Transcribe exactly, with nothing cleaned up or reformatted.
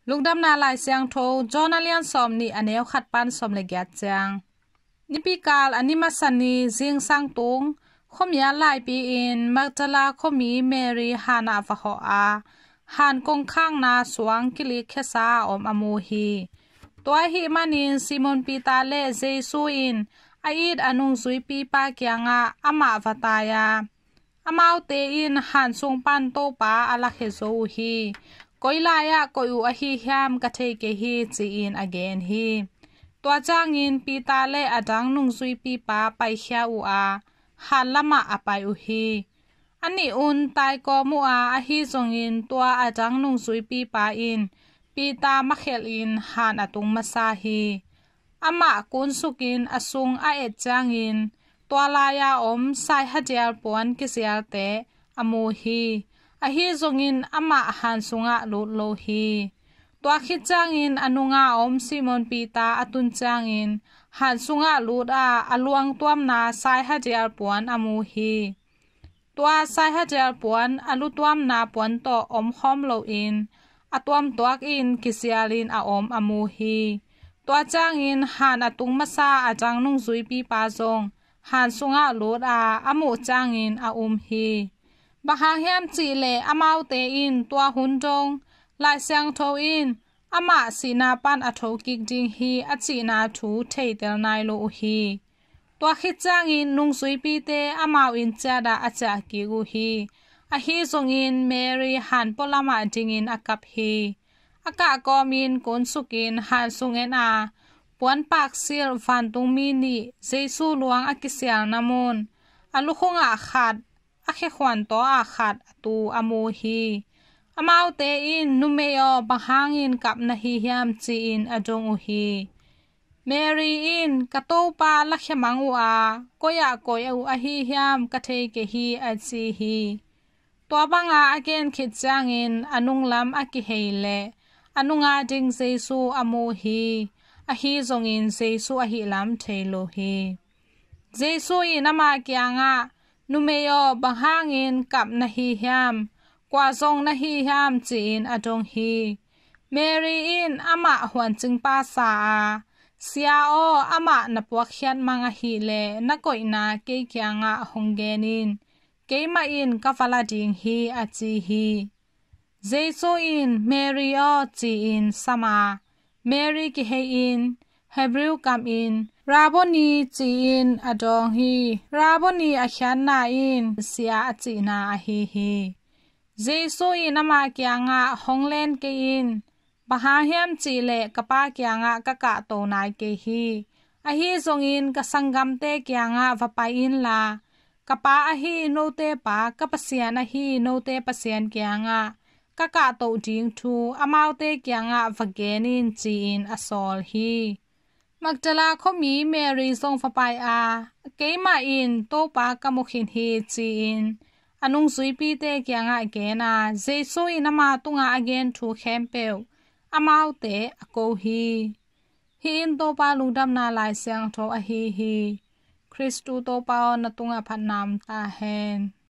Lungdamna Lai Siangtho, John a lian sawmnih, a neu khat pan sawm le giat ciang. Nipikal a ni masa ni zingsang tung, khuamial laipi-in Magdala khuami Mary han ah va hawh a, han kongkhakna suang kilik khiasa a om a mu hi. Tua ahih manin Simon Peter le Jesu in a it a nungzuipipa kiangah amah va tai a, amaute in han sung pan Topa a lakhia zo uh hi. Koi lai-ah koih uh ahi hiam ka thei kei hi, ci-in a gen hi. Tua ciangin Peter le a dang nungzuipipa paikhia uh a, han lamah a pai uh hi. A nih un taikawm uh a, ahi zongin tua a dang nungzuipipa in Peter makhelhin han a tung masa hi. Amah kunsukin a sung a et ciangin tua lai-a om saihadial puan kizialte a mu hi. Ahi zongin amah han sungah lut lo hi. Tua khit ciangin a nunga om Simon Peter a tun ciangin han sungah lut a, a luang tuamna saihadial puan a mu hi. Tua saihadial puan a lutuamna puan tawh omkhawm loin a tuamtuak in kizialin a om a mu hi. Tua ciangin han a tung masa a dang nungzuipipa zong han sungah lut a, a muh ciangin a um hi. Bang hang hiam cihleh amaute in tua hun dong Lai Siangtho in amah sihna pan a thokik ding hi a cihna thu theitel nai lo uh hi. Tua khit ciangin nungzuipite amau inn ciatah a ciah kik uh hi. Ahi zongin Mary han pualamah dingin a kap hi. A kah kawmin kunsukin han sung en a, puanpak silh vantungmi nih, Jesu luang a kisialna mun, a lukhungah khat, a khekhuantaw ah khat a tu a mu hi. Amaute in, "Numei aw, bang hangin kap na hi hiam?" ci-in a dong uh hi. Mary in, "Ka Topa lakhia mang uh a, koi-ah koih uh ahi hiam ka thei kei hi," a ci hi. Tua banga a gen khit ciangin a nunglam a kihei leh a nunga ding Jesu a mu hi. Ahi zongin Jesu ahih lam thei lo hi. Jesu in ama kiangah, "Numei aw, bang hangin kap na hi hiam? Kua zong na hi hiam?" ci-in a dong hi. Mary in amah huancingpa sa a, "Sia aw, amah na puakkhiat mang ahih leh na koihna kei kiangah hong gen in. Keimah in ka va la ding hi," a ci hi. Jesu in, "Mary aw," ci-in sam a, Mary kihei-in Hebrew kamin, "Rabboni," ci-in a dawng hi. Rabboni a khiatna in Sia a cihna ahi hi. Jesu in ama kiangah, "Hong len kei in. Bang hang hiam cihleh ka Pa kiangah ka kahto nai kei hi. Ahi zongin ka sanggamte kiangah va pai inla, ka Pa ahi note Pa, ka Pasian ahi note Pasian kiangah ka kahto ding thu amaute kiangah va gen in," ci-in a sawl hi. Magdala khuami Mary zong va pai a, "Keimah in Topa ka mu khin hi," ci-in a nungzuipite kiangah gen a, Jesu in ama tungah a gen thu khempeuh amaute a ko hi. Hih in Topa lungdamna Lai Siangtho ahi hi. Khristu Topa aw, na tungah phatna om ta hen.